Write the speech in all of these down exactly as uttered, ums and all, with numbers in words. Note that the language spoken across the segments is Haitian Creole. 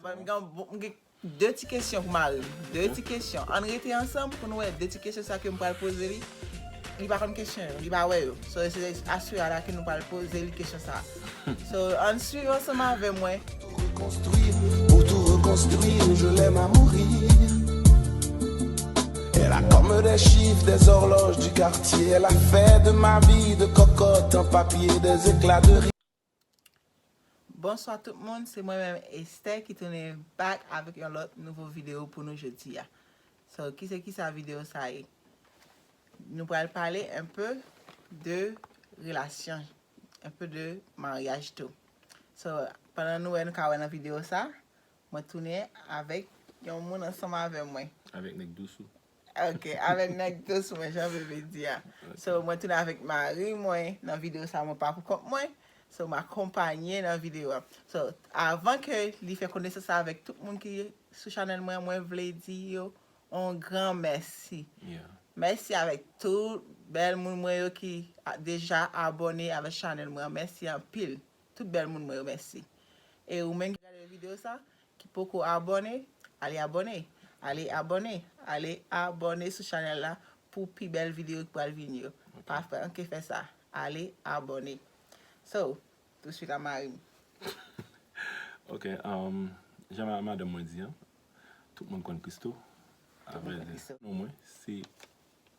M gen, bon, m gen de ti kesyon pou mari m. De ti kesyon. Ann rete ansanm pou nou wè de ti kesyon sa ke m pral poze li. Li pa konn kesyon yo, li pa wè yo. So, se aswè a la ke nou pral poze li kesyon sa. So, ann swiv ansanm avè mwen. Construire, pour tout reconstruire, je l'aime à mourir. Elle a comme des chiffres, des horloges du quartier. Elle a fait de ma vie de cocotte un papier, des éclats de rire. Bonswa tout moun, se mwen menm Esther ki tounen back avèk yon lòt nouvo videyo pou nou jodi a. So, ki se ki sa videyo sa ye? Nou pral pale un peu de relasyon, un peu de maryaj tou. So, pandan nou wè nou ka wè nan videyo sa, mwen tounen avèk yon moun ansanm avè mwen. Avèk nèg dous ou. Ok, avèk nèg dous mwen, jan Bebe di a. So, mwen tounen avèk mari mwen nan videyo sa, mwen pa pou kont mwen. So, m akonpanye nan videyo a. So, avan ke li fè konesans avèk tout moun ki sou chanèl mwen, mwen vle di yo yon gran mèsi. Yeah. Mèsi avèk tout bèl moun mwen yo ki a- deja abòne avèk chanèl mwen. Mèsi anpil. Tout bèl moun mwen yo, mèsi. E ou menm ki gade videyo sa, ki poko abòne, ale abòne. Ale abòne. Ale abòne sou chanèl la pou pi bèl videyo ki pral vini yo. Pa fè, anke fè sa. Ale abòne. So, touswit la mari m. Ok, um, jan ma- madanm mwen di an, tout moun konn Christo. Tout moun konn Christo. Non mwen, se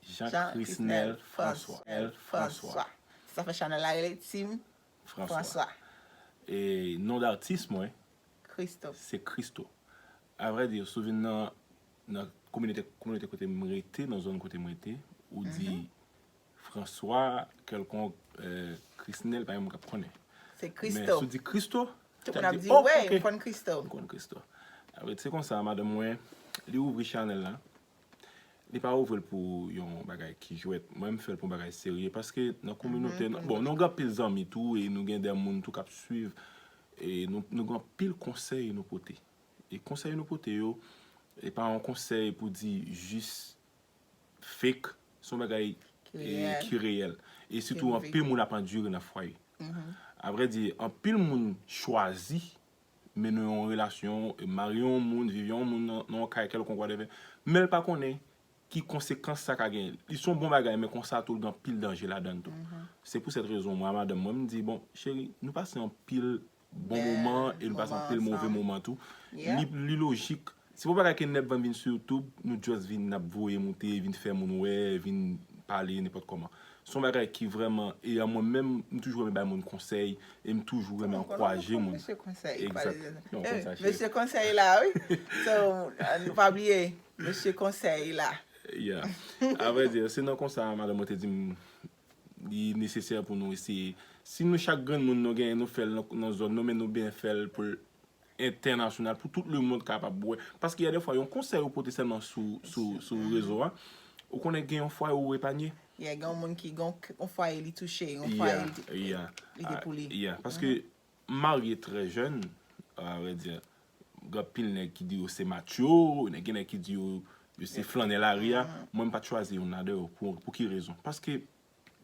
Jean Chrisnel François. L François. Sa fè chanèl la rele Team François. François. E non datis mwen, Christo. Se Christo. A vrè di, si w vin nan, nan kominote, kominote kote m rete, nan zòn kote m rete, ou di François, kèlkonk, euh, Chrisnel, pa gen moun k ap konnen. Se Men Christo. Si w di Christo, Tout sa moun ap di, di, oh, wey, ok. M konn Christo. M konn Christo. A vrè di, se konsa, madanm mwen, li ouvri chanèl la. Li pa ouvri l pou yon bagay ki jwèt. Mwen, m fè l pou yon bagay serye. Paske nan kominote, bon, nou gen anpil zanmi tou, e nou gen de moun tou k ap swiv. E nou, nou gen anpil konsèy nou pote. E konsèy nou pote yo, e pa yon konsèy pou di jis fake, se yon bagay Ki reyèl. Ki reyèl. E sitou, Ki anpil moun ap andire nan fwaye. A vrè di, anpil moun chwazi mennen yon relasyon, marye yon moun, viv yon moun nan nan yon kay kèlkonk, whatever. Men l pa konnen ki konsekans sa ka genyen. Li se yon bon bagay, men konsa tou, l gen anpil danje ladan l tou. Se pou sèt rezon, mwen, a madanm mwen, m di, bon, cheri, nou pase anpil bon Bèl moman e nou pase moman anpil move ansanm. Moman tou. Yeah. Li, li lojik. Se pa bagay ke nèg van vin sou YouTube, nou just vin ap voye moute, vin fè moun wè, vin pale nenpòt kòman. Se yon bagay ki vrèman, e a mwen menm, m toujou renmen bay moun konsèy, e m toujou renmen ankouraje moun. Mesye konsèy. Exact. Non, Eh, konsa, cheri. Mesye konsèy la, wi. So, nou pa bliye, mesye konsèy la. Yeah. A vrè di, se nan konsa, madanm mwen te di m, li nesesè pou nou eseye. Si nou chak grenn moun nou genyen, nou fè l nan, nan zòn nou, men nou byen fè l pou l entènasyonal, pou tout lemonn kapab wè. Paske y a de fwa, yon konsèy ou pote sèlman sou, sou, sou rezo a, ou konnen gen yon fwaye ou epanye. Yeah, gen yon moun ki gen yon fwaye li touche, yon fwaye Yeah, li, yeah. li te pou li. Ah, yeah. Paske m marye trè jèn, a vrè di, gen anpil nèg ki di yo se macho, gen nèg ki di yo, yo se flannè lari a. Mwen, m pa t chwazi youn ladan yo. Pou, pou ki rezon? Paske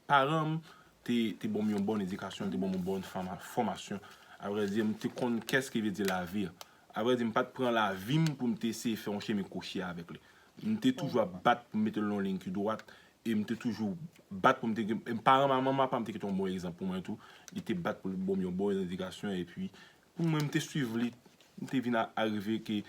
paran m te, te ban m yon bòn edikasyon, te ban m yon bòn fòma- fòmasyon. A vrè di, m te konn kès ki vle di lavi. A vrè di, m pa t pran lavi m pou m te eseye fè yon chemen kwochi avèk li. M te toujou ap bat pou m mete l nan yon liy ki dwat. E m te toujou bat pou m te gen. E paran m, manman pa m te kite yon bon egzanp pou mwen tou. Li te bat pou l ban m yon bon edikasyon. Epi, pou mwen, m te swiv li. M te vin a- arive ke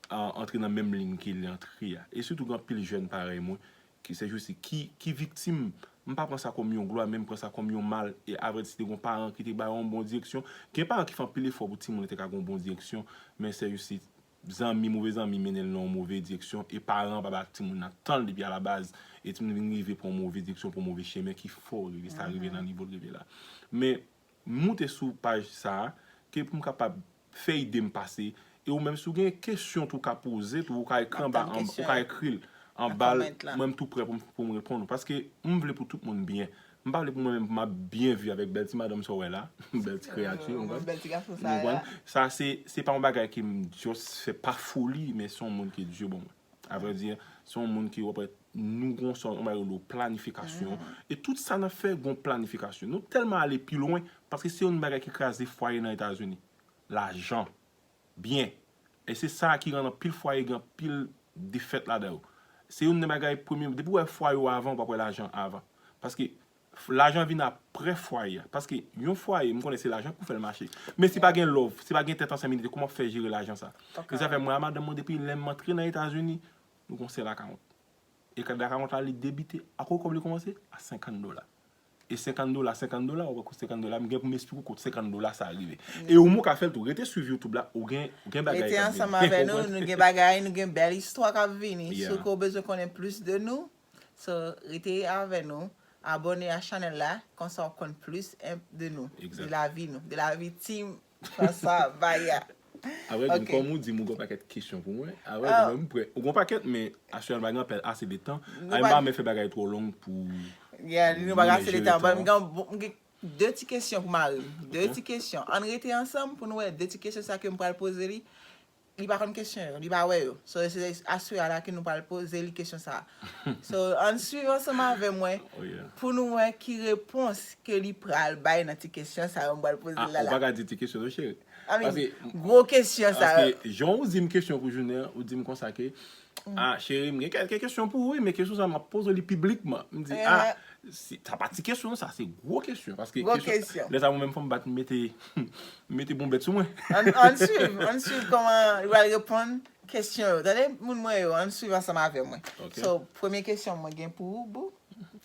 a- antre nan menm liy ke li antre a. E sitou gen anpil jèn parèy mwen ki sèjousi ki, ki viktim. M pa pran sa kòm yon glwa, men m pran sa kòm yon mal. E a vrè di, si te gen yon paran ki te ba yo yon bon direksyon, gen paran ki fè anpil efò pou timoun yo te ka gen yon bon direksyon, men sèjousi, zanmi, move zanmi mennen l nan yon move direksyon, e paran pa ba timoun nan tan l depi alabaz, e timoun vin rive pran yon move direksyon, pran yon move chemen ki fè w rive sa, rive nan nivo l rive la. Men, moute sou paj sa a, ke pou m kapab fè ide m pase. E ou menm, si w gen kesyon tou, ou ka poze tou, ou ka ekri anba, ou ka ekri l anba l. Mwen, m tou prè pou m, pou m reponn ou. Paske m vle pou tout moun byen. M pa vle pou mwen menm, pou m ap byen viv avèk bèl ti madanm sa w wè la, bèl ti kreyati, ou konprann? Sa se, se pa yon bagay ke m just fè pa foli, men se yon moun ke Dye ban mwen. A vrè di, se yon moun ke, w ap wè, nou gon sòt, yon bagay yo rele planifikasyon. E tout sa n ap fè, gon planifikasyon. Nou tèlman ale pi lwen, paske se yon bagay ki kraze fwaye nan Etazini. Lajan, byen, E se sa ki rann anpil fwaye gen anpil defèt ladan yo. Se youn nan bagay premye, depi w wè fwaye w avan, w p ap wè lajan avan. Paske f- lajan vin apre fwaye a. Paske yon fwaye, m konnen se lajan k pou fè l mache. Men si pa gen love, si pa gen tèt ansanm, inite, kòman w ap fè jere lajan sa? E sa fè mwen a madanm mwen, depi lè m antre nan Etazini, nou gon sèl akawont. E kad akawont la, li debite, a kote kòb li kòmanse? A senkant dola. E senkant dola, senkant dola, ou wè kot senkant dola, m gen pou m esplike w kot senkant dola sa rive. E ou menm ou ka fè l tou. Rete swiv YouTube la, ou gen, ou gen bagay k ap vini. Rete ansanm avè nou, nou gen bagay, nou gen bèl istwa k ap vini. Si w bezwen konnen plis de nou, so, rete avè nou, abòne a chanèl la, konsa w ap konn plis de nou, de lavi nou, de lavi Team François Baya. Avrèdi, kòm ou di m ou gon pakèt kesyon pou mwen, avrèdi, mwen m prè. Ou gon pakèt, men aswè a nou pa gen ase de tan. A, m pa renmen fè bagay twò long pou... Yeah, nou pa gen ase de tan. Ban m gen, m gen de ti kesyon pou mari m. De ti kesyon. Ann rete ansanm pou nou wè de ti kesyon sa ke m pral poze li. Li pa konn kesyon yo, li pa wè yo. So, se aswè a la ke nou pral poze li kesyon sa. So, ann swiv ansanm avè mwen pou nou wè ki repons ke li pral bay nan ti kesyon sa yo m pral poze l la. Ou pa ka di ti kesyon non, cheri. I mean, gwo kesyon sa yo. Paske jan ou di m kesyon pou jounen an, ou di m konsa ke, ah, cheri, m gen kèlke kesyon pou ou, wi, men kesyon sa m ap poze li piblikman. M di, ah, sa pa ti kesyon, sa se gwo kesyon. Paske kesyon, lè sa mwen menm fò m bat, m mete, m mete bonbèt sou mwen. Ann swiv, ann swiv kòman li pral reponn kesyon yo. Tande, moun mwen yo, ann swiv ansanm avè mwen. So, premye kesyon mwen gen pou ou, boo.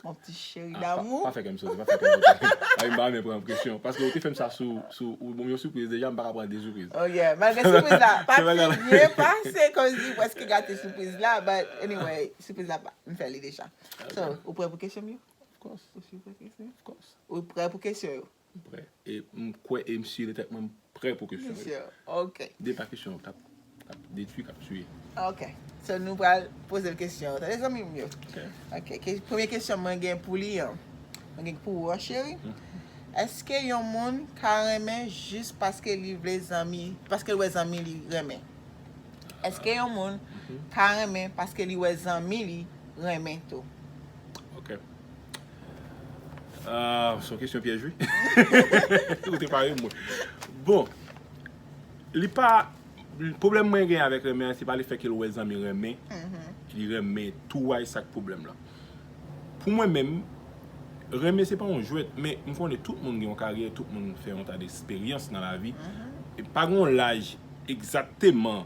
Mon ti chéri d'amour. Pa fè kè m sote, pa fè kè m sote. Ay, m pa renmen pran presyon. Paske ou te fè m sa sou, sou, ou ban m yon sipriz deja, m pa ka pran de sipriz. Oh yeah, malgre sipriz la pa t fin byen pase, kòmsi prèske gate sipriz la, but anyway, sipriz la, m fè li deja. So, ou prè pou kesyon m yo? Of course. Ou prè pou kesyon yo? Of course. Ou prè pou kesyon yo? M prè. E m kwè e m si nan tèt mwen m prè pou kesyon yo. Ok. Depi kesyon yo t ap, t ap detwi, k ap tiye. Ok. So, nou pral poze l kesyon yo. Tande, zanmi m yo. Ok. Ok. Ke- premye kesyon mwen gen pou li an. Mwen gen pou ou an, cheri. Èske yon moun ka renmen jis paske li vle zanmi, paske l wè zanmi li renmen? Èske yon moun ka renmen paske li wè zanmi li renmen tou? Ok. Ah, se yon kesyon pyèj, wi. Ou te pare mwen. Bon, li pa, pwoblèm mwen gen avèk renmen an, se pa lefètke l wè zanmi renmen, li renmen tou, ay, sa k pwoblèm lan. Pou mwen menm, renmen se pa yon jwèt, men m konnen tout moun gen yon karyè, tout moun fè yon ta de eksperyans nan lavi. E pa gen yon laj egzakteman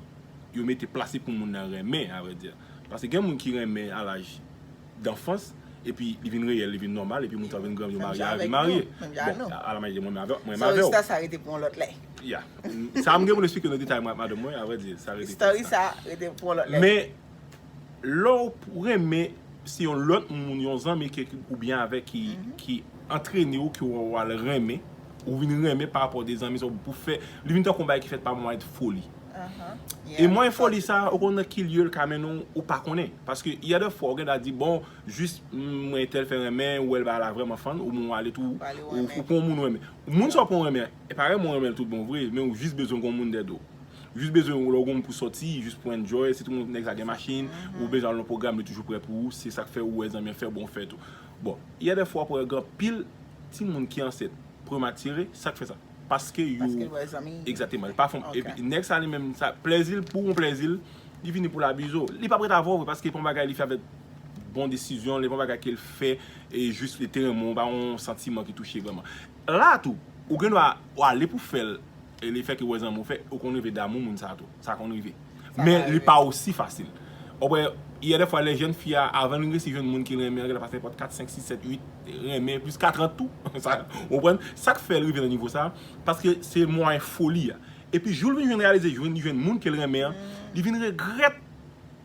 yo mete plase pou moun nan renmen, avrèdi. Paske gen moun ki renmen a laj danfans, epi li vin reyèl, li vin nòmal, epi moun sa yo vin grann, yo marye, yo marye. Bon, a la maryaj, mwen menm avè, mwen menm avè w. Sa, sa rete pou yon lòt lè. Ya. Sa m gen pou m esplike nan detay, mwen ak madanm mwen, avrèdi, sa rete pou sa. Story sa rete pou yon lòt lè. Men, lè w renmen, se yon lòt moun, yon zanmi ke, oubyen avèk ki, ki antrene w, ke w al renmen, ou vin renmen pa rapò de zanmi sa w pou fè, li vin tankou yon bagay ki fèt pa mwayen foli. E mwayen foli sa, ou konn nan ki lye l ka mennen w, ou pa konnen. Paske, y a de fwa, ou gen dwa di, bon, jis, mm, mwen entèl fè renmen, ou wè l bagay la vrèman fann, ou bon, ou ale tou, ou, ou pran yon moun ou renmen. Moun sa w pran renmen, e pa renmen w renmen l tout bon vre, men ou jis bezwen gon moun dèyè do w. Jis bezwen ou lè w gen moun pou sòti, jis pou enjoy, sitou nèg sa gen machin, ou bezwen al nan pwogram, li toujou prè pou ou, se sa k fè ou wè zanmi an fè bon fè tou. Bon, y a de fwa pou wè gen anpil timoun ki ansent prematire, sa k fè sa? Paske yo... Paske l wè zanmi. Egzakteman, li pa fè... Epi nèg sa li menm, sa, plèzi l, pou yon plèzi l, li vini pou l abize w. Li p ap ret avè w vre, paske li pran bagay, li fè avèk bon desizyon, li pran bagay ke l fè, e jis li te renmen w, pa yon santiman ki touche vrèman. La tou, ou gen dwa, w ale pou fè l, e lefètke w wè zanmi w fè, ou konn rive damou moun sa tou. Sa konn rive. Men li pa osi fasil. Ou konprann, y a de fwa, lè jèn fi a, avan li resi jwenn moun ki renmen an, gen lè pase nenpòt kat, senk, sis, sèt, uit, renmen, jiska trant tou. Sa, ou konprann? Sa k fè l rive nan nivo sa, paske se mwayen foli a. Epi jou l vin jwenn reyalize, jwenn, li jwenn moun ke l renmen an, li vin regrèt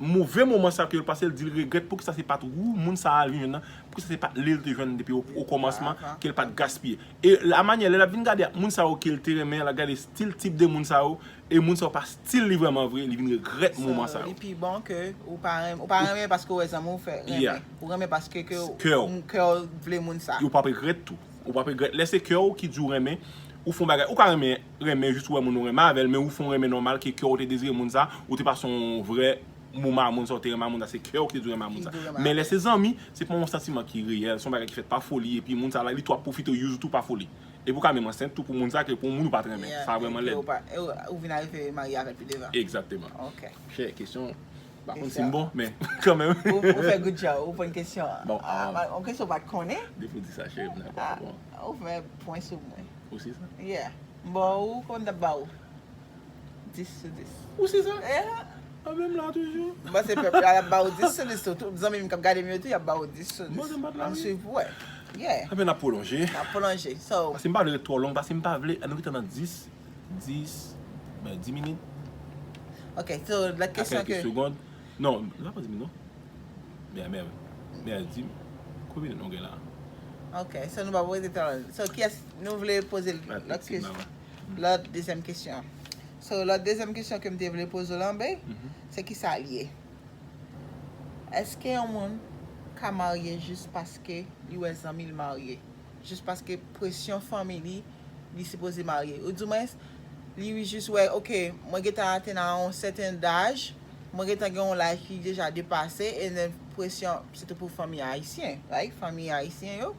move moman sa ke l pase, l di l regrèt poukisa se pa t ou moun sa a l vin jwenn nan, poukisa se pa t li l te jwenn depi o, o kòmansman, ke l pa t gaspiye. E la manyè, lè l ap vin gade ak moun sa yo ke l te renmen an, l ap gade stil, tip de moun sa yo, e moun sa yo pa stil li vrèman vre, li vin regrèt moman sa yo. Li pi bon ke ou pa renmen, ou pa renmen paske w wè zanmi w fè renmen. Ou renmen paske ke kè w vle moun sa. Ou p ap regrèt tou. Ou p ap regrèt. Lè se kè w ki di w renmen, ou fè yon bagay, ou ka renmen, renmen jis ou wè moun ou renmen avè l, men ou fè yon renmen nòmal ke kè w te dezire moun sa, ou te pase yon vrè mo mamoun sa, ou te renmen mamoun sa, se kè w ki te dwe renmen mamoun sa. Men lè se zanmi, se pa yon santiman ki reyèl, se yon bagay ki fèt pa foli, epi moun sa la, li tou ap pwofite w, use ou tou pa foli. Epi ou ka menm ansent tou pou moun sa, ke pou yon moun ou pa t renmen. Sa vrèman lèd. Ou vin arive marye avè l pi devan. Egzakteman. Chè, kesyon, pa konn si m bon, men kanmenm. Ou fè good job, ou pran kesyon an. Bon, ah, yon kesyon ou pa t konnen. Depi w di sa, chè, m dakò, bon. Ou fè pwen sou mwen. Ou si sa? Yeah. Bon, ou konn t ap ba ou. Dis sou dis. Ou si sa? Yeah. A, menm la toujou. M panse pèp la ap ba ou dis sou dis tou. Tout zanmi m k ap gade m yo tou, y ap ba ou dis sou dis. Bon, m pa t la, wi. Ann swiv pou wè. Yeah. Anben, n ap pwolonje. N ap pwolonje. So, paske m pa vle ret twò long, paske m pa vle, ann ret nan dis, dis, ben, dis minit. Ok, so, lòt kesyon ke. A kèlke segond. Non, nou pa di non. Men, men, men, di, konbyen nou gen la? Ok, so nou pa poze tan. So, kiyès nou vle poze lòt kesyon? Lòt dezyèm kesyon. So, lòt dezyèm kesyon ke m te vle poze w la, ben, se kisa l ye? Èske yon moun ka marye jis paske li wè zanmi l marye? Jis paske presyon fanmi li, li sipoze marye. Oudimwens, li jis wè, ok, mwen gentan atenn a yon sèten laj, mwen gentan gen yon laj ki deja depase, e then presyon, sitou pou fanmi ayisyen, right? Fanmi ayisyen yo.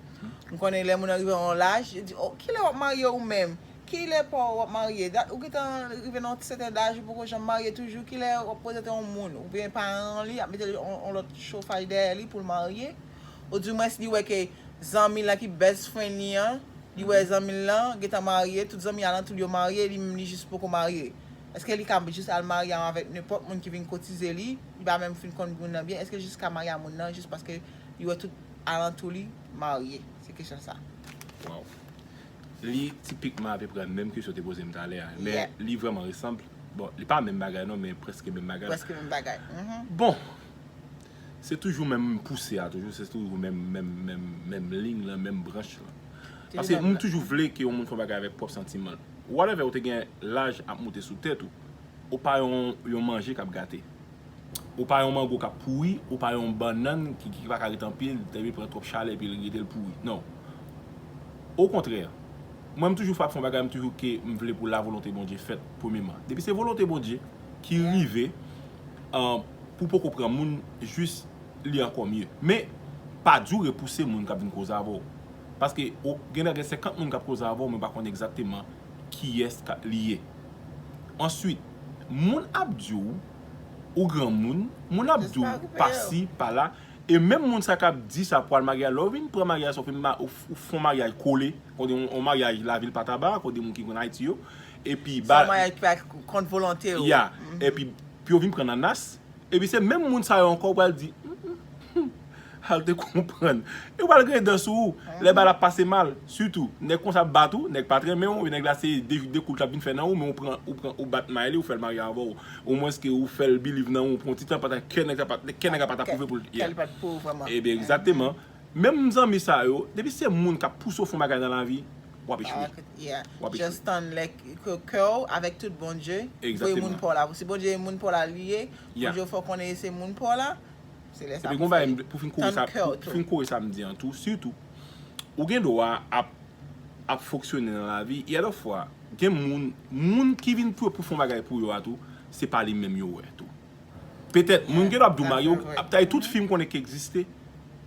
M konnen lè moun nan rive yon laj, yo di, oh, kilè w ap marye ou menm? Kilè pa w ap marye? Dat ou gentan rive nan yon sèten laj, ou poko janm marye toujou, kilè w ap prezante yon moun? Oubyen paran li ap mete yon, yon lòt chofaj dèyè li pou l marye? Oudimwens, li wè ke zanmi l lan ki best friend li an, li wè zanmi l lan gentan marye, tout zanmi alantou l yo marye, li menm li jis poko marye. Èske li ka jis al marye avèk nenpòt moun ki vin kotize li, li pa menm fin konn moun nan byen, èske li jis ka marye a moun nan jis paske li wè tout alantou li marye? Se kesyon sa. Wow. Li tipikman apeprè menm kesyon w te poze m talè a, men li vrèman resanm. Bon, li pa menm bagay non, men prèske menm bagay. Prèske menm bagay. Bon, se toujou menm pouse a, toujou, se toujou menm, menm, menm, menm liy lan, menm branch lan. Paske m toujou vle ke yon moun fè yon bagay avèk pwòp santiman l. Whatever, ou te gen laj ap moute sou tèt ou, ou pa yon, yon manje k ap gate. Ou pa yon mango k ap pouri, ou pa yon bannann ki, ki pa ka ret anpil, epi pran twòp chalè epi l rete l pouri. Non. Okontrè, mwen m toujou frape fè yon bagay, m toujou ke m vle pou lavolonte Bondye fèt premyeman. Depi se volonte Bondye ki rive, an, pou poko pran moun, jis li ankò mye. Men, pa di w repouse moun k ap vin koze avè w. Paske, o, gen nan gen senkant moun k ap koze avè w, men w pa konn egzakteman kiyès ka, li ye. Answit, moun ap di w, ou granmoun, moun ap di w pa si, pa la, e menm moun sa k ap di sa pou al marye a, lè w vin pran maryaj sa, ou fè ma-, ou f-, ou fè yon maryaj kole, kote yon, yon maryaj lavil pa taba, kote moun ki konn Ayiti yo, epi ba. Se yon maryaj ki pa kont volonte w. Ya, epi, pou yo vin pran nan nas, epi se menm moun sa yo ankò w pral di, "Mm, mm, mm, al te konprann." Yo pral gen dan sou ou. Lè bagay la ap pase mal, sitou, nèg konsa ap bat ou, nèg pa t renmen w, nèg la se de, de kout l ap vin fè nan ou, men ou pran, ou pran, ou bat may li, ou fè l marye avè w. Omwens ke ou fè l believe nan ou, pran ti tan, pandan kè nèg la pa t, kè nèg la pa t apwouve pou l. Kè l pa t pou ou vrèman. Ebyen, egzakteman. Menm zanmi sa yo, depi se moun k ap pouse w fè yon bagay nan lavi, w ap echwe. W ap echwe. Just tann lè ke, ke w avèk tout Bondye voye moun pa w la. Si Bondye e moun pa w la li ye, Bondye fè w konnen se moun pa w la, se lè sa pou fè. Epi gon bagay pou fin kore sa, pou fin kore sa m di an tou, sitou, ou gen dwa ap, ap fonksyone nan lavi, e adafwa, gen moun, moun ki vin pou, pou fè yon bagay pou yo a tou, se pa li menm yo wè tou. Petèt, moun gen dwa ap di w marye, ap ta tout fi m konnen ki egziste,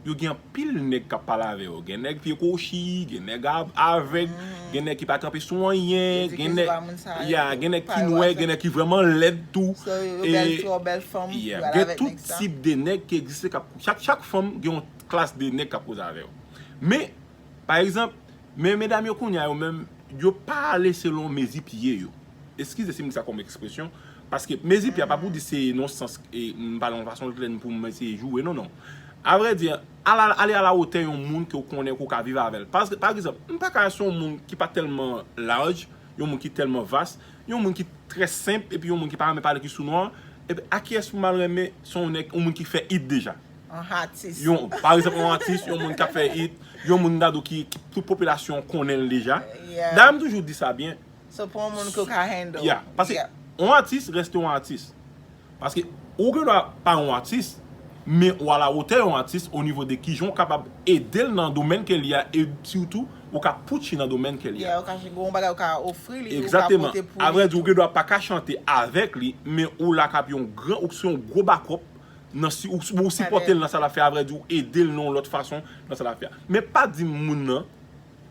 yo gen anpil nèg k ap pale avè yo. Gen nèg pye kwochi, gen nèg av-, avèg, gen nèg ki pa kanpe sou anyen, gen nèg, ya, gen nèg ki nwè, gen nèg ki vrèman lèd tou. So, yo bèl fi, yo bèl fanm, yo al avèk nèg sa. Gen tout tip de nèg ki egziste, k ap, chak, chak fanm gen yon klas de nèg k ap koze avè yo. Men, pa egzanp, men medam yo kounye a yo menm, yo pa ale selon mezi pye yo. Eskize si m di sa kòm ekspresyon, paske mezi pye a pa pou di se nan sans, e, m pale yon fason klè pou m eseye joure, non, non. Avrèdi, al, al, ale alawotè yon moun ke w konnen ke w ka viv avè l. Paske, pa egzanp, m pa ka se yon moun ki pa tèlman laj, yon moun ki tèlman vas, yon moun ki trè senp, epi yon moun ki pa renmen pale ki sou nwa, epi a kiyès pou m al renmen, se yon nèg, yon moun ki fè it deja. Yon atis. Yon, pa egzanp, yon atis, yon moun k ap fè it, yon moun gade ki, ki tout popilasyon konnen l deja. Dayè, m toujou di sa byen. So, pou yon moun ke w ka handle. Ya, paske yon atis reste yon atis. Paske ou gen dwa pa yon atis, men ou alawotè yon atis o nivo de kijan w kapab ede l nan domèn ke li a, e sitou ou ka put li nan domèn ke li a. Yeah, ou ka gen yon bagay ou ka ofri li, ou ka pote pou li. Egzakteman. Avrèdi, ou gen dwa pa ka chante avèk li, men ou la k ap yon gran, ou se yon gwo bakòp nan si ou, ou sipòte l nan sa l ap fè, avrèdi, ou ede l nan yon lòt fason nan sa l ap fè. Men pa di moun nan,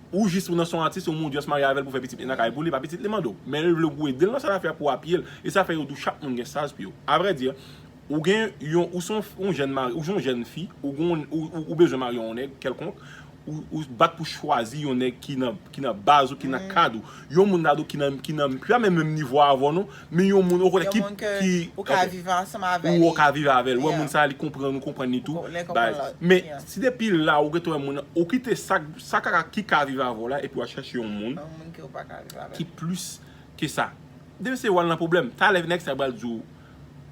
ou jis ou nan se yon atis, ou moun jis marye avè l pou fè pitit li nan kay pou li, pa pitit li mande w. Men li vle pou ede l nan sa l ap fè pou apiye l. E sa fè yo di w chak moun gen size pou yo. Avrèdi, ou gen yon, ou se yon, yon jèn mari, ou se yon jèn fi, ou, gen, ou, ou, ou bezwen marye yon nèg kèlkonk, ou, ou bat pou chwazi yon nèg ki nan, ki nan baz ou, ki nan kad ou. Yon moun ladan ki nan, ki nan, ki pa menm, menm nivo avè w non, men yon moun ou konnen ki, ki, ou ka viv ansanm avè li. Ou ka viv avè l. Ou wè moun sa a, li konprann ou, konprann li tou. Men si depi la ou gentan wè moun nan, ou kite sa, sa kaka ki ka viv avè w la, epi w al chèche yon moun ki plis ke sa. Demen se w al nan pwoblèm. Talè nèg sa pral di w,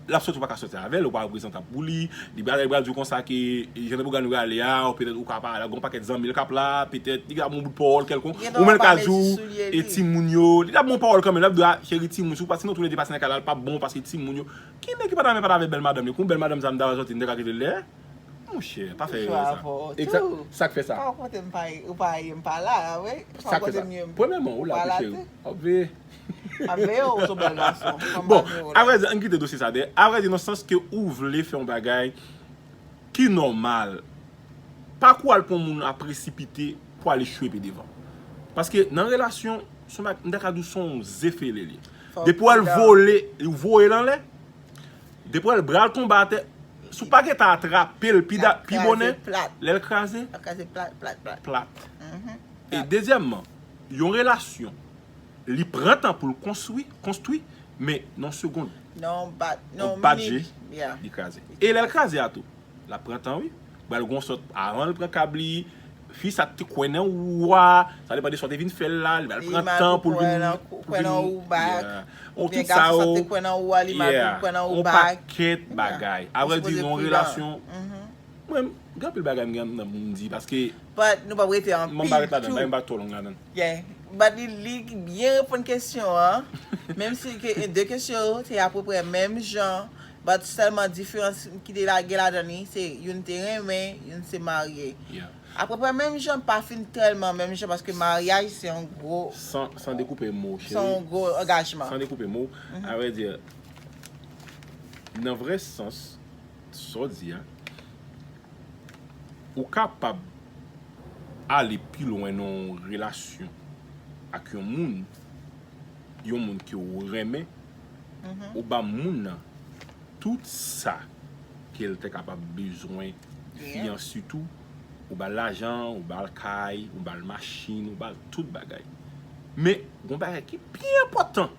l ap sòti, ou pa ka sòti avè l, ou pa reprezantab pou li. Li pral, li pral di w konsa ke jan de pwogram li prale a, ou petèt ou ka pa la, gon pakèt zanmi l k ap la, petèt li ap bon bout pawòl kèlkonk. Ou menm l ka di w, e timoun yo, li ap bon pawòl kanmenm, l ap di w, a, cheri, timoun, si w pa, si nou toulède pase nan kay la, l p ap bon paske timoun yo. Ki nèg ki pa ta renmen pale avèk bèl madanm li? Kon bèl madanm sa m ta wè sòti, m te ka kite l dèyè. Monchè, pa fè erè sa. Egzak, sa k fè sa. Pa rakonte m pa, ou pa ye m pa la, wi. Sa k fè sa. Premyèman, ou la tou, cheri. W ap veye. M ap veye w, ou se yon bèl gason. Bon, avrèdi, ann kite dosye sa dèyè. Avrèdi, nan sans ke ou vle fè yon bagay ki nòmal. Pa kou al pran moun a presipite pou al echwe pi devan. Paske nan relasyon, se yon bagay, m ta ka di w se yon ze fele li ye. Depi w al vole, ou voye l anlè, depi w al bra l tonbe atè, si w pa gentan atrape l pi bonè, lè l kraze, plat. E dezyèmman, yon relasyon, li pran tan pou l konstwi, konstwi, men nan yon segond, yon bat je, li kraze. E lè l kraze a tou, l ap pran tan wi. Pral gon sòt, avan l pran kab li, fi sa te kwè nan ou a, sa depann de sa w te vin fè l la, li pral pran tan pou l vin, pou l vin, yeah. On tout sa yo, yeah, on pakèt bagay. Avrèdi, nan yon relasyon, mwen, gen anpil bagay m gen nan pou m di, paske But nou p ap rete anpil tou. M pa rete ladan, bagay m pa twò long ladan. Yeah. But li, li byen reponn kesyon an. Menm si ke de kesyon yo te apeprè menm jan, but sèlman diferans ki te la, gen ladan li, se youn te renmen, youn se marye. Apeprè menm jan, pa fin tèlman menm jan, paske maryaj se yon gwo, San, san dekoupe mo, cheri. Se yon gwo angajman. San dekoupe mo, avrèdi, nan vrè sans, sa w di a, ou kapab ale pi lwen nan yon relasyon ak yon moun, yon moun ke w renmen, ou ba moun nan tout sa ke l te kapab bezwen, fi an sitou, ou ba l lajan, ou ba l kay, ou ba l machin, ou ba l tout bagay. Men, gon bagay ki pi enpòtan,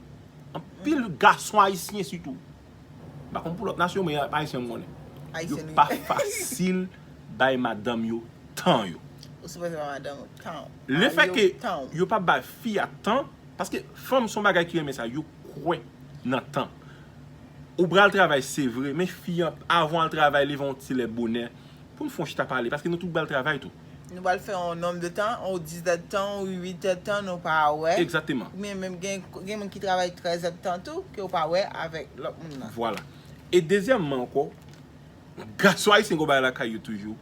anpil gason ayisyen sitou, m pa konn pou lòt nasyon, men ayisyen m konnen. Yo pa fasil bay madanm yo tan yo. Ou sipoze bay madanm ou tan. Lefètke yo pa bay fi a tan, paske fanm se yon bagay ki renmen sa, yo kwè nan tan. Ou pral travay, se vre, men fi an, avan w al travay, leve yon ti lè bonè, pou n fè yon chita pale, paske nou tout pral travay tou. Nou pral fè yon nonb de tan, yon dis èdtan, yon uit èdtan, nou pa wè. Egzakteman. Oubyen menm gen, gen moun ki travay trèz èdtan tou, ke w pa wè avèk lòt moun nan. Vwala. E dezyèmman ankò, gason ayisyen gen yon bagay lakay yo toujou,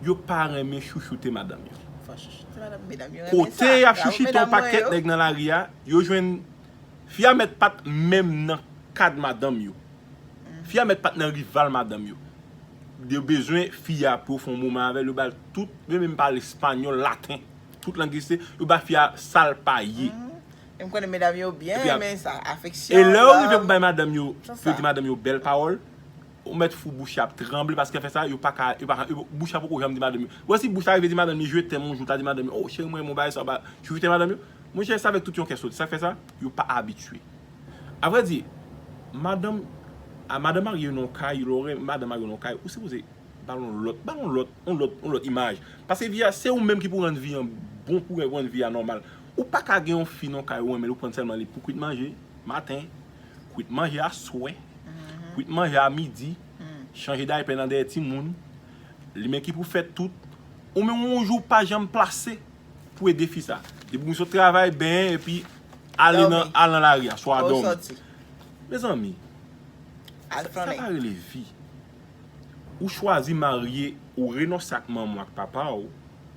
yo pa renmen chouchoute madanm yo. Fò chouchoute madanm, medam yo renmen sa. Kote y ap chouchoute yon pakèt nèg nan lari a, yo jwenn fi a mèt pa t menm nan kad madanm yo. Fi a mèt pa t nan rival madanm yo. Yo bezwen fi a pou yo fè yon moman avè l, yo ba l tout, yo menm pale espanyòl, laten, tout lang egziste, yo ba fi a sa l pa ye. E m konnen medam yo byen renmen sa, afeksyon, love. E lè yo rive pou bay madanm yo, pou yo di madanm yo bèl pawòl, ou mèt fou bouch ap tranble, paske fè sa, yo pa ka, yo pa ka, yo, bouch la poko janm di madanm yo. Wè si bouch la rive di madanm li je t'aime yon jou, ta di madanm yo, oh, cheri, mwen renmen w, bagay sa, ba, chouchoute madanm yo. Monchè, se avèk tout yon kè soti. Sa k fè sa, yo pa abitye. Avrèdi, madanm, a, madanm marye nan yon kay, lè w renmen madanm marye nan yon kay, ou sipoze ba l yon lòt, ba l yon lòt, yon lòt, yon lòt imaj. Paske vi a, se ou menm ki pou rann vi an bon, pou rann vi a nòmal. Ou pa ka gen yon fi nan yon kay ou renmen l, ou pran sèlman li pou kwit manje maten, kwit manje aswè, kwit manje a midi, chanje daypè nan dèyè timoun, li menm ki pou fè tout, ou menm yon jou pa janm plase pou ede fi sa. Depi w sot travay, benyen, epi ale nan, al nan lari a, swa dòmi. Mezanmi, sa pa rele vi. Ou chwazi marye, ou renonse ak manman w ak papa w,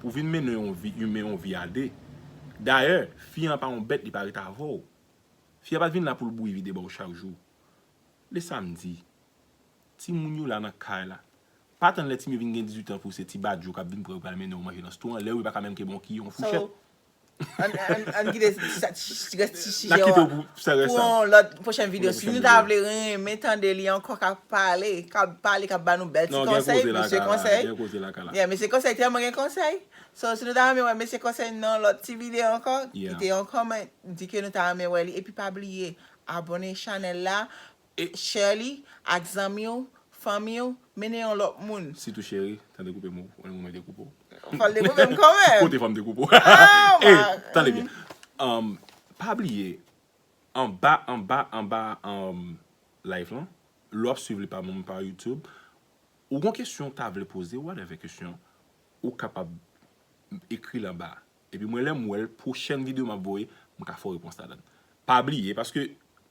Ou vin mennen yon vi imen, yon vi a de. Dayè, fi an pa yon bèt, li pa ret avè w. Fi a pa t vin la pou l bouyi vide ba w chak jou. Le samdi, timoun yo la nan kay la. Pa tann lè timoun yo vin gen dizuit an pou se ti badjou k ap vin pran yo pral mennen yo manje nan sto an. Lè yo pa ka menm kenbe yon kiyon, yon fouchèt. Ann kite ti rès ti sijè a pou yon lòt pwochèn videyo. Si nou ta vle renmen tande li ankò k ap pale, k ap pale, k ap ba nou bèl ti konsèy, mesye konsèy. Yeah, mesye konsèy, tèlman gen konsèy. So, si nou ta renmen wè mesye konsèy nan lòt ti videyo ankò, kite yon kòmantè, di ke nou ta renmen wè li. Epi pa bliye, abòne chanèl la, share li ak zanmi w, fanmi w, mennen yon lòt moun. Sitou cheri, tande koupe m, ou renmen mwen dekoupe w. Fò l dekoupe m kanmenm. Kote fò m dekoupe w? Ey, tande byen. Um, pa bliye, anba, anba, anba um, live lan, lè w ap swiv li pa moun pa YouTube, ou gon kesyon w ta vle poze, whatever kesyon, ou kapab ekri l anba a. Epi mwen, lè m wè l, pwochèn videyo m ap voye, m ka fè w repons ladan l. Pa bliye, paske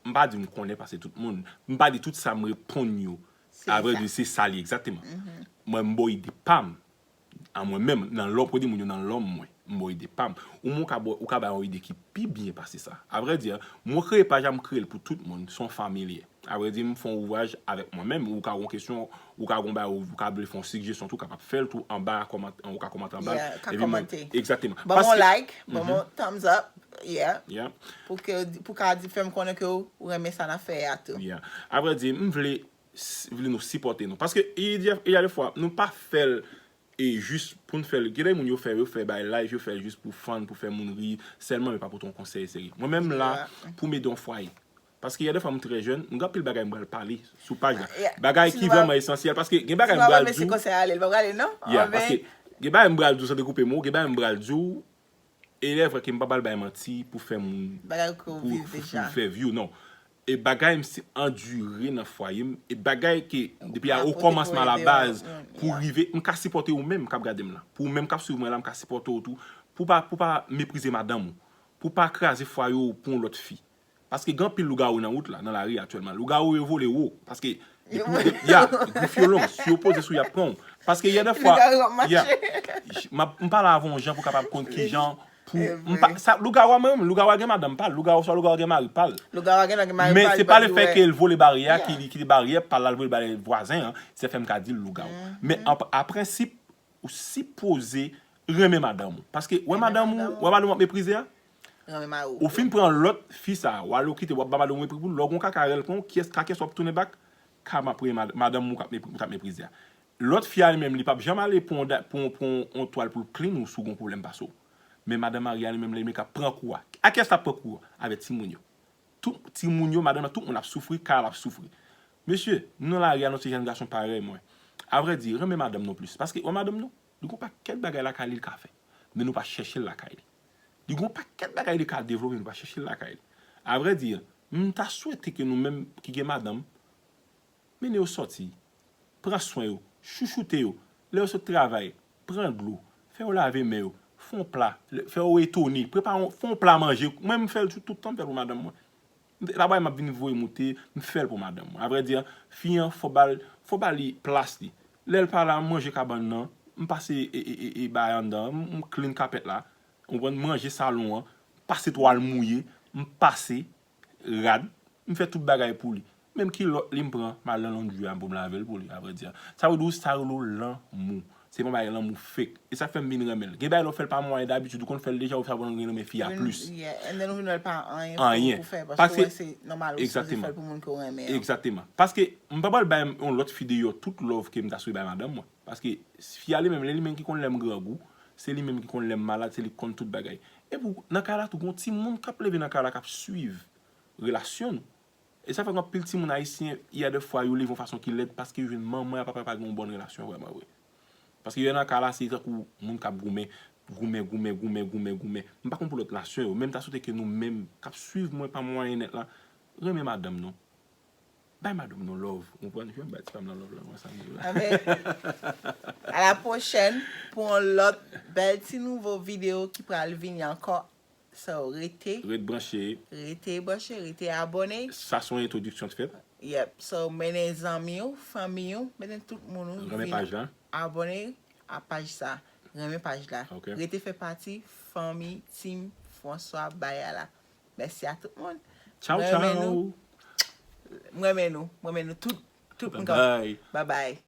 m pa di m konnen pase tout moun. M pa di tout sa m reponn yo, avrèdi, se sa li egzakteman. Mwen, m ba w ide pa m. A mwen menm, nan lòm, pou di moun yo nan lòm mwen, m ba w ide pa m. Ou menm, ou ka ba, ou ka bay yon ide ki pi byen pase sa. Avrèdi, mwen kreye paj la, m kreye l pou tout moun, se yon fanmi li ye. Avrèdi, m fè yon ouvraj avèk mwen menm. Ou ka gen yon kesyon, ou ka gen yon bagay, ou ka vle fè yon sijesyon tou, ou kapab fè l tou anba, kòmantè, ou ka kòmante anba l. Yeah, ka kòmante. Egzakteman. Ban m yon like, ban m yon thumbs up, yeah. Yeah. Pou ke, pou ka di, fè m konnen ke ou renmen sa n ap fè a tou. Yeah. Avrèdi, m vle, vle nou sipòte nou. Paske, e, e, e, defwa, nou pa fè l e jis pou n fè l. Gen de moun yo fè, yo fè bay live, yo fè l jis pou fun, pou fè moun ri sèlman, men pa pote yon konsèy serye. Mwen menm la, pou m ede yon fwaye. Paske y a de fwa m trè jèn, m gen anpil bagay m pral pale sou paj la. Bagay ki vrèman esansyèl, paske gen bagay m pral di w. Yeah, paske gen bagay m pral di w, san te koupe m, gen bagay m pral di w, e lè vrè ke m pa pral bay manti pou fè moun, pou, pou fè view, non. E bagay m se andire nan fwaye m, e bagay ke depi a okòmansman, a la baz, pou rive, m ka sipòte ou menm k ap gade m la. Pou ou menm k ap swiv mwen la, m ka sipòte w tou. Pou pa, pou pa meprize madanm ou. Pou pa kraze fwaye w pou yon lòt fi. Paske gen anpil lougawou nan wout la, nan lari aktyèlman. Lougawou yo vole wo. Paske depi, depi, ya, grif yo long. Si yo poze sou, y ap pran w. Paske y a de fwa, ya, m ap, m pale avè yon jan pou kapab konn ki jan pou, m pa, sa, lougawou a menm, lougawou a gen madanm pa l, lougawou swa lougawou a gen mari pa l. Lougawou a gen, gen mari pa l. Men se pa lefètke l vole baryè a, ki, ki te baryè pa l, l al vole baryè vwazen an, se fè m ka di l lougawou. Men an, an prensip, ou sipoze renmen madanm ou. Paske, wè madanm ou, wè madanm ou ap meprize a, ou fin pran lòt fi sa, w al ou kite, w ap ba madanm ou mepri pou l, lè w gon kaka rèl pran w, kiyès, ka kiyès w ap tounen back? Ka map renmen mad-, madanm ou k ap mepri, ou t ap meprize a. Lòt fi a li menm, li p ap janm ale pran yon da-, pran, pran yon twal pou l clean ou si w gon pwoblèm pase w. Men madanm mari a li menm, li menm k ap pran kou a. A kiyès l ap pran kou a? Avèk timoun yo. Tout timoun yo, madanm nan, tout moun ap soufri, kay la ap soufri. Mesye, nou nan lari a, nou se jèn gason parèy mwen. Avrèdi, renmen madanm nou plis. Paske, wè madanm nou, li gon pakèt bagay lakay li, li ka fè. Men nou pa chèche l lakay li. Li gon pakèt bagay li ka devlope, nou pa chèche l lakay li. Avrèdi, m ta swete ke nou menm ki gen madanm, mennen yo sòti, pran swen yo, chouchoute yo, lè yo sot travay, pran dlo, fè yo lave men yo, fè yon pla, fè yo etone, prepare yon, fè yon pla manje. Mwen, m fè l tout, tout tan, m fè l pou madanm mwen. M, pa bagay m ap vin voye moute, m fè l pou madanm mwen. Avrèdi, fi an, fò ba l, fò ba li plas li. Lè l pa la, m ranje kabann nan, m pase e, e, e, e bagay anndan, m, m clean kapèt la, ou konprann, m ranje salon an, pase twal mouye, m pase rad, m fè tout bagay pou li. Menm kilòt li m pran, m al nan londri a pou m lave l pou li, avrèdi. Sa vle di, sa rele w lanmou. Se pa yon bagay lanmou fake. E sa k fè m vin renmen l. Gen bagay lè w fè l pa mwayen dabitid, ou konn fè l deja, ou sa konn renmen fi a plis. Yeah, and then ou vin wè l pa anyen pou, pou fè, paske w wè se nòmal, ou sipoze fè l pou moun ke w renmen an. Egzakteman. Paske, m pa pral bay yon lòt fi deyò tout love ke m ta sipoze bay madanm mwen. Paske, fi a li menm, li menm ki konn lè m grangou, se li menm ki konn lè m malad, se li k konn tout bagay. Epi, nan kay la tou, gon timoun k ap leve nan kay la, k ap swiv relasyon nou. E sa fè gen anpil timoun ayisyen, y a de fwa, yo leve yon fason ki lèd paske yo jwenn manman y a papa yo pa gen yon bòn relasyon vrèman vre. Paske yo nan kay la, se tankou moun k ap goumen, goumen, goumen, goumen, goumen, goumen. M pa konn pou lòt nasyon yo, men m ta swete ke nou menm k ap swiv mwen pa mwayen nèt la, renmen madanm nou. Bay madanm nou love, ou konprann? Jan m bay ti pa m nan love la, mwen sa m di la. Amen. A la pwochèn pou yon lòt bèl ti nouvo videyo ki pral vini ankò. So, rete. Ret branche. Rete branche, rete abòne. Sa se yon entwodiksyon t fèt. Yep. So, mennen zanmi w, fanmi w, mennen tout moun ou vin abòne a paj sa. Renmen paj la. Ok. Rete fè pati fanmi Team François Bayala. Mèsi a tout moun. Tchau, Mwen renmen tchau. Nou. Mwen renmen nou. Mwen renmen nou tout. Tout moun k ap Bye. Bye bye.